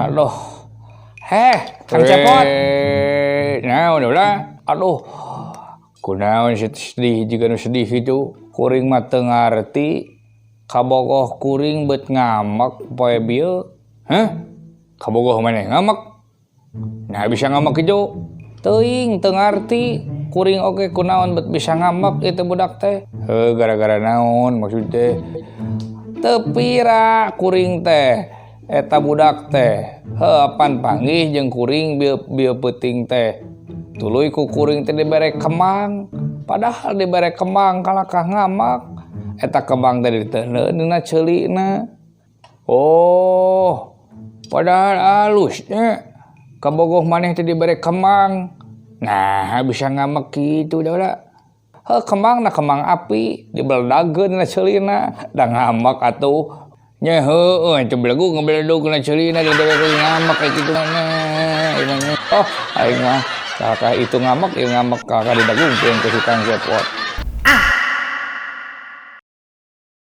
Aduh. Heh, Kang Cepot. Naon ulah? Aduh. Kunaon sedih jiga nu sedih kitu? Kuring mah teu ngarti kabogoh kuring beut ngamek poe bieu. Hah? Kabogoh maneh ngamek? Nah, bisa ngamek kitu? Teuing, teu ngarti. Kuring oge kunaon bet bisa ngamek itu budak teh. Heuh, gara-gara naon maksud teh? Teu pira kuring teh eta budak teh. Heuh, apan panggih jeung kuring bieu bieu peuting teh. Tuluy ku kuring teh dibere kembang. Padahal dibere kembang kalakah ngamek. Eta kembang teh diteundeun dina ceulina. Oh, padahal alusnya kabogoh maneh teh dibere kembang. Nah, bisa ngamek kitu dah ulah. Heuh, kembang na kembang api dibeledageun dina ceulina da ngamek atuh. Nya heueuh teh belegug ngabeledug dina ceulina dibere ngamek kayak kitu mah. Oh, aing mah kakak itu ngamek, ieu ngamek kakak didagungkeun ku si Kang Cepot.